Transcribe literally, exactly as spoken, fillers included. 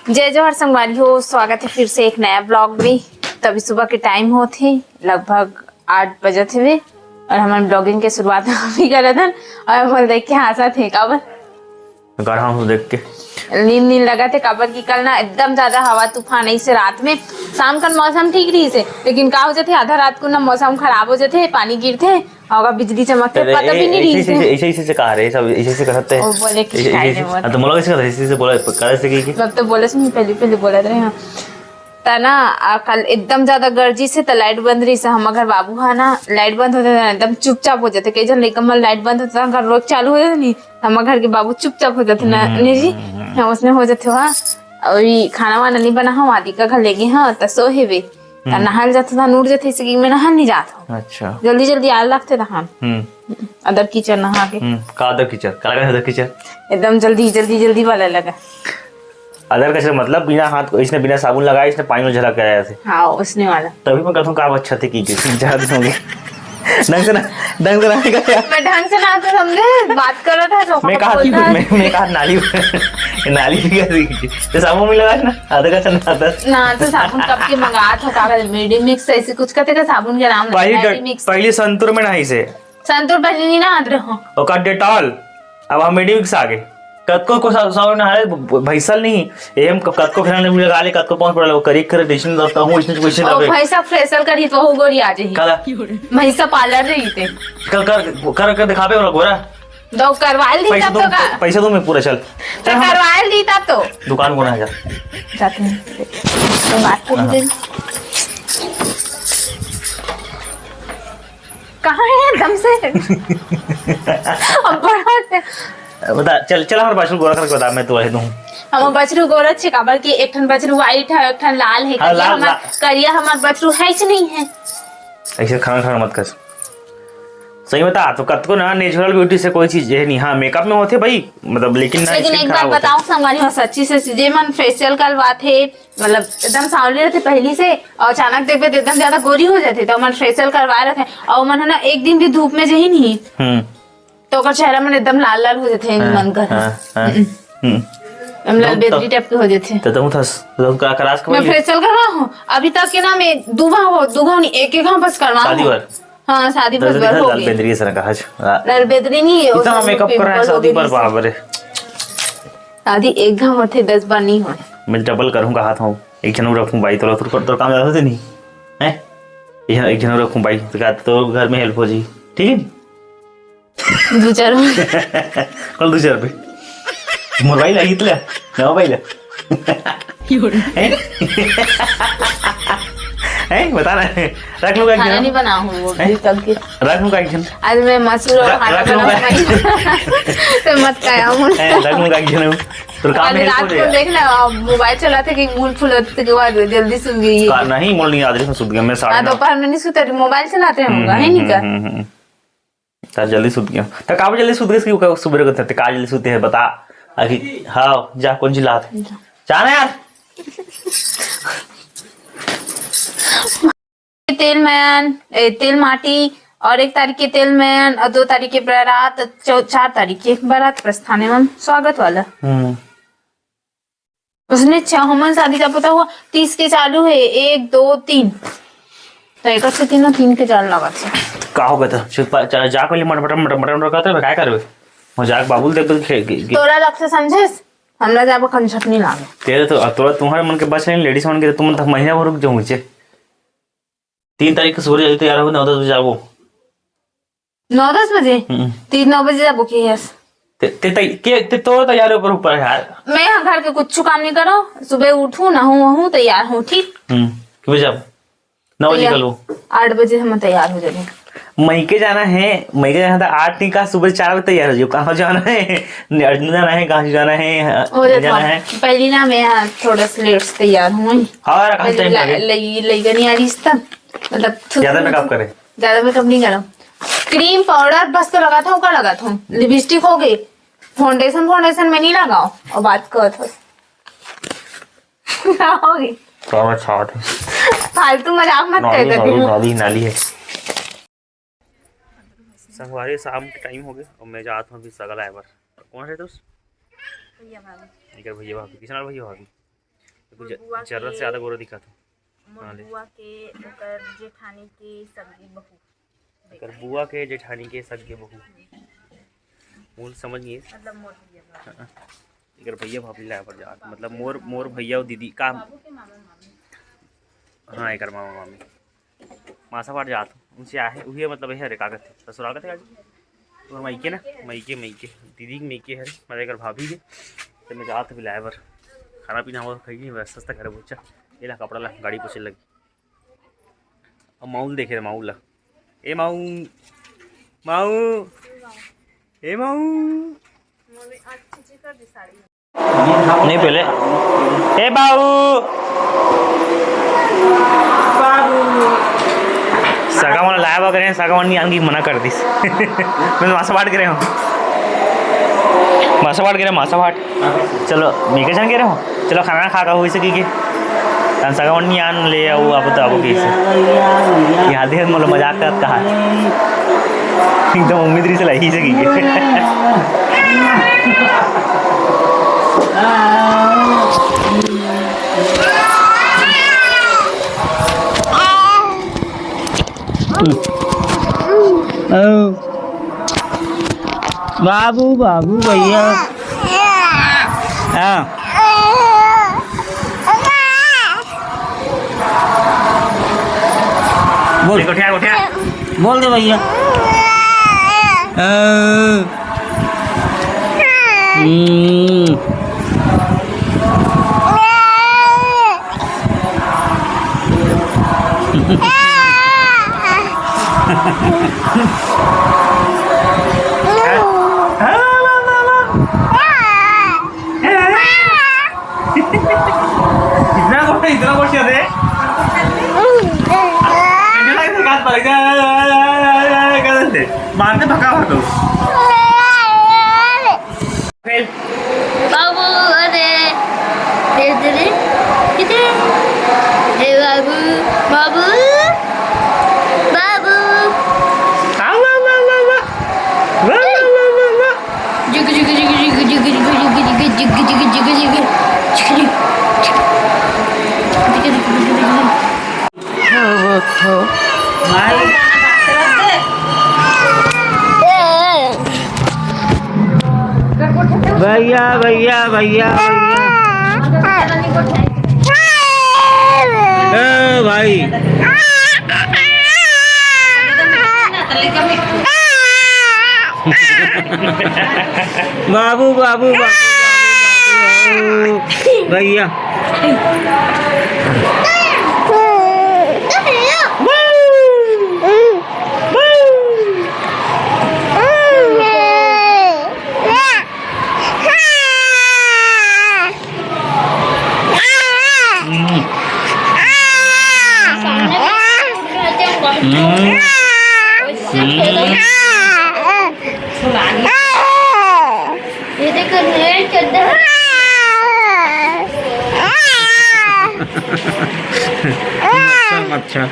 जय जोहार संगवारी हो, स्वागत है फिर से एक नया ब्लॉग में। तभी सुबह के टाइम होत हे, लगभग आठ बजत हवे और हमन ब्लॉगिंग के शुरुआत हम ही करत हन। और हमन देख के हंसत हे, काबर? गरहा हूँ देख के। नींद नींद लगत हे, काबर कि कल ना एकदम ज्यादा हवा तूफान ऐसे रात में। शाम कन मौसम ठीक रहिस हे, लेकिन का हो जाथे, आधा रात को ना मौसम खराब हो जाथे, पानी गिरथे, और बिजली चमकथे, पता भी नहीं रहिस हे। ऐसे ऐसे से कहा रहे सब, ऐसे ऐसे करते हैं। वो बोले कि ऐसे- खाए ऐसे- नहीं मत। हाँ, तो मोला कैसे करते हैं? ऐसे ऐसे बोला, करे से की की? तब तो बोले से नहीं, पहले पहले बोला रहे हैं। त ना, आ, कल एकदम ज्यादा गर्जी से त लाइट बंद रहिस हे। हमर घर बाबू हा ना, लाइट बंद होथे ना, एकदम चुपचाप हो जाथे। कई झन लइका मन लाइट बंद होथे ना, घर रोज चालू हो जाथे नी, हमर घर के बाबू चुपचाप हो जाथे ना, नहीं जी, हाँ, उसने हो जाथे वहाँ। और ई खाना वाना नहीं बना हूँ, आदि का घर लेगे हाँ, त सो हेवे। त नहाल जाथे, त उठ जाथे, इसे कि मैं नहाल नहीं जात हूँ। अच्छा। जल्दी जल्दी आल लगथे तहान। हम्म। अदर कीचड़ नहा के। हम्म, का अदर कीचड़? का लगा अदर कीचड़? एकदम जल्दी जल्दी जल्दी वाला लगा। अदर कीचड़ मतलब बिना हाथ को, इसने बिना साबुन लगाए, इसने पानी में झलक के आया थे। हाँ, उसने वाला। तभी मैं कहता हूँ, का अच्छा थी की, की, ज्यादा होंगे। ढंग से ना, ढंग से ना, मैं ढंग से ना तो समझे, बात कर रहा था तो मैं कहा कि मैं, मैं कहा नाली, नाली भी कर रही थी। तो साबुन भी लगा ना, आधा का चंदा आता। ना तो साबुन कब के मंगा था, का मेडी मिक्स ऐसे कुछ कहते का साबुन के नाम पहली, पहली संतूर में नहाई से। संतूर पहले नहीं नहात रहो। ओकर डेटॉल, अब हम मेडी मिक्स आ गए। कतको को सा-, साबुन नहाए, भ-, भैंसल नहीं, ये हम क-, कतको फेना नहीं लगा ले, कतको पहुंच पड़ा, वो करी करे, डिशन दस्ता हूँ, इसने क्वेश्चन ओ, आवे। भैंसा फेशियल करी तो हो गोरी आ जाही। काला? भैंसा पार्लर रही थे। कर, कर, कर, कर दिखावे वाला गोरा। दो करवा ली पैसा तब दो, तो का? पैसा दो, मैं पूरा चल। तो चल, हम करवा ली तब तो। दुकान कौन है जा? जाते हैं। तो बात कर हाँ। कहाँ है एकदम से? अब बड़ा से। बता, चल, चल, हमारे बछरू गोरा करके बता, मैं तो वही दूँ। हम बछरू गोरा छे, काबर कि एक ठन बछरू व्हाइट है, एक ठन लाल है। हाँ, करिया लाल, हमार, लाल। करिया हमार बछरू है कि नहीं है? ऐसे खाना खाना मत कर। सही बता, तो कतको ना नेचुरल ब्यूटी से कोई चीज है नहीं। हाँ, मेकअप में होते भाई, मतलब, लेकिन ना, लेकिन skin एक बात बताओ संगवारी, हाँ, सच्ची से जे मन फेशियल करवाथे, मतलब, एकदम सांवली रहते पहली से, और अचानक देखबे तो एकदम ज्यादा गोरी हो जाथे, तो मन फेशियल करवाए रहते, और मन है ना, एक दिन भी धूप में जही नहीं, हम्म। तो ओकर चेहरा मन एकदम लाल लाल हो जाथे, हाँ, मन कर। हाँ, हाँ, हम्म। हम्म। एकदम लाल तो, बेदरी टाइप के हो जाथे। तो तुम थस, तुम का करास मैं फेशियल करवा हूँ, अभी तक के ना मैं दू घाव हो, दू घाव नहीं, एक एक घाव बस करवा शादी हूँ। हाँ, शादी बस बर हो गई। बेदरी सर कहा। लाल बेदरी नहीं है, इतना मेकअप कर रहा है शादी पर, बाप रे। शादी एक घाव होथे, दस बार नहीं होय। मैं डबल करूँ कहा था, एक जन रखूँ भाई, तो तोर काम ज्यादा होते नहीं है। एक जन रखूँ भाई, तो घर में हेल्प हो जी, ठीक है। दू चार कल दू चार पे मोर भाई लगी तो ले, ना भाई ले। हैं? हैं? बता ना। रख लूंगा एक जन। नहीं बनाऊँ वो भी कल के। रख लूंगा एक जन। आज मैं मसूर और आटा बनाऊँ। तो मत खाया हूँ। रख लूंगा एक जन। तो काम में रात को देख ना, मोबाइल चलाते कि मूल फुलत के बाद जल्दी सुत गई। नहीं, मूल नहीं, आदमी सुत गया। मैं साढ़े दोपहर में नहीं सुते, मोबाइल चलाते होगा, है नहीं क्या? तार जल्दी सुत गया। त काबर जल्दी सुत गइस कि ओकर सुबह को ते का जल्दी सुते है बता। अभी हाँ, जा कौन चिल्लात है? जा ना यार। तेल मैन, ए, तेल माटी और एक तारीख के तेल मैन और दो तारीख के बारात, चौ-, चार तारीख के बारात प्रस्थान एवं स्वागत वाला। हम्म। उसने छह हमन शादी का पता हुआ, तीस के चालू है, एक, दो, तीन। तो एक से तीनों तीन के चाल लगा था। का हो गया था? चुप पा-, चला जा कोई मटर, मटर, मटर, मटर करते हैं, क्या करबे? मजाक बाबुल देख के खे-, खे-, खे-। तोरा लग से समझेस? हमरा जाबो कंजक नहीं लागे। तेरे तो, तोरा तुम्हारे मन के बस नहीं, लेडीज मन के तुम तक महीना भर रुक जाऊँ नीचे। तीन तारीख के सुबह जल्दी तैयार हो, नौ दस बजे जाबो। नौ दस बजे? हम्म। तीन नौ बजे जाबो के यस। ते, ते, ते, के, ते तो तैयार ऊपर, ऊपर है यार। मैं यहाँ घर के कुछ काम नहीं करो, सुबह उठूँ, नहाऊँ, वहूँ, तैयार हूँ, ठीक? हम्म, कितने बजे जाबो? नौ बजे तैयार। निकलबो। आठ बजे हम तैयार हो जाबो। मइके जाना है, मइके जाना था आठ नहीं का, सुबह चार बजे तैयार हो जाओ। कहाँ जाना है? अर्जुन जाना है, कहाँ जाना है? हो जाता जाना हूँ। है। पहली ना मैं यहाँ थोड़ा सा लेट से तैयार हूँ। हाँ यार, कहाँ पहली टाइम ला-, लगे? लई, लई गनी आ रही इस तक। मतलब, थु-, ज्यादा थु-, मेकअप करे? ज्यादा मेकअप नहीं करा। क्रीम पाउडर बस तो लगाता हूँ, का लगाता हूँ? लिपस्टिक हो गई, फाउंडेशन, फाउंडेशन में नहीं लगाओ। और बात कर थोड़ा। क्या हो गई? क्या मैं छाट है? फालतू मजाक मत नाली, कर देती नाली, हूँ। नाली, नाली है। संगवारी, शाम के टाइम हो गया और मैं जाता हूँ अभी सगला आए बर। कौन है दोस्त? भैया भाभी। इनकर भैया भाभी, किसान भैया भाभी। मोर ज-, बुआ जरूरत से के, ज्यादा गोरा दिखत हो। मोर हाँ, ले। बुआ के, ओकर जेठानी के सगी बहू। एकर बुआ के जेठानी के सगे बहू। मूल समझ नहीं। मतलब मोर भैया भाभी। हाँ। एकर भैया भाभी लाए बर जात, मतलब मोर, मोर भैया अउ दीदी का। बाबू के मामा मामी। हाँ, एकर मामा मामी। मासा बाट जात, उनसे आहे, उही मतलब हे रे, का कथे, ससुराल कथे का? तोर मइके ना, मइके, मइके, दीदी के मइके हरे, मतलब एकर भाभी के। तो मैं जात बिलाए बर, खाना पीना हमर खइनी, व्यवस्था करे बच्चा। एला कपड़ा ला, गाड़ी पोछे लगी। अब माऊ ल देखे रे, माऊ ला। ए माऊ, माऊ, ए माऊ। नहीं पहले। ए बाऊ। सगा मन लाए बर करे, सगा मन नहीं आन के मना कर दिस। मैं मासा बाट करे हूँ। मासा बाट करे, मासा बाट। चलो, मैं के जान के रहो। चलो, खाना खा का होई सकी के। तन सगा मन नहीं आन ले, आऊ, अब तो आबो कैसे? यहाँ दे, मोला मजाक करत कहा। एकदम उम्मीद रही से लही सकी के। बाबू, बाबू भैया। हाँ। बोल। गोठिया, गोठिया। बोल दे भैया। अ, हम्म। इतना गोठिया, इतना गोठिया रे। मारते भगा भागो। फेल। बाबू, अरे, दे दे रे, किथे? हे बाबू, बाबू, बाबू। आ, वा, वा, वा, वा। वा, वा, वा, वा, वा। जुग, जुग, जुग। भैया, भैया, भैया, भैया। ए भाई। बाबू, बाबू, बाबू, बाबू, बाबू, भैया। अच्छा, अच्छा।